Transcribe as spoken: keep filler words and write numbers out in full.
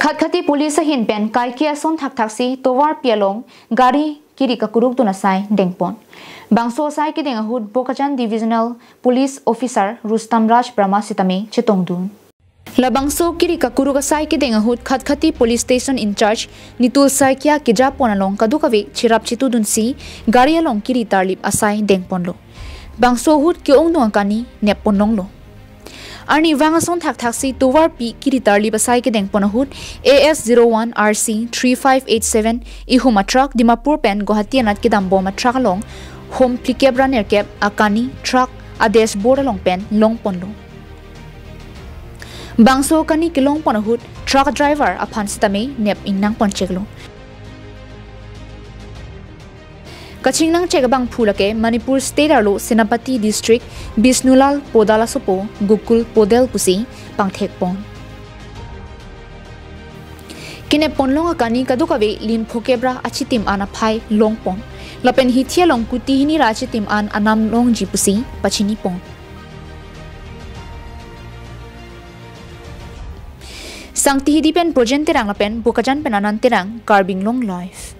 Khatkhati police ahin pen kaike ason thakthaksi tovarpi along gari kiri kakuruk dun asai dengpon. Bangso asai kedeng ahut Bokajan Divisional Police Officer Rustam Raj Brahma sitame chetongdun. Labangso kiri kakuruk asai kedeng ahut Khatkhati Police Station in-charge Nitul Saikia kejapon along kadokave cherap chetudunsi gari along kiri tarlip asai dengponlo. Bangso ahut ke-ongdung akani neppon longlo. Arnivang ason thakthaksi tovarpi kiri tarlip asai kedengpon ahut A S zero one R C three five eight seven ihum a-truck Dimapur pen Guwahati anat kedambom a-truck along hom phlikep ra nerkep akani truck a-dashboard along pen longponlo. Bangso akani kelongpon ahut truck driver aphan sitame nep ingnangpon cheklo. Kachingnang chek abangphu lake Manipur State arlo Senapati District Bishnulal Podal asopo Gokul Podal pusi pangthekpon. Kenepponlong akani kadokave lin phokep ra achitim an aphai longpon. Lapen hithi along kuti hini ra achitim an anam longji pusi pachinipon. Sangti Hidi pen Projen Terang lapen Bokajan pen Anand Terang, Karbi Anglong Live.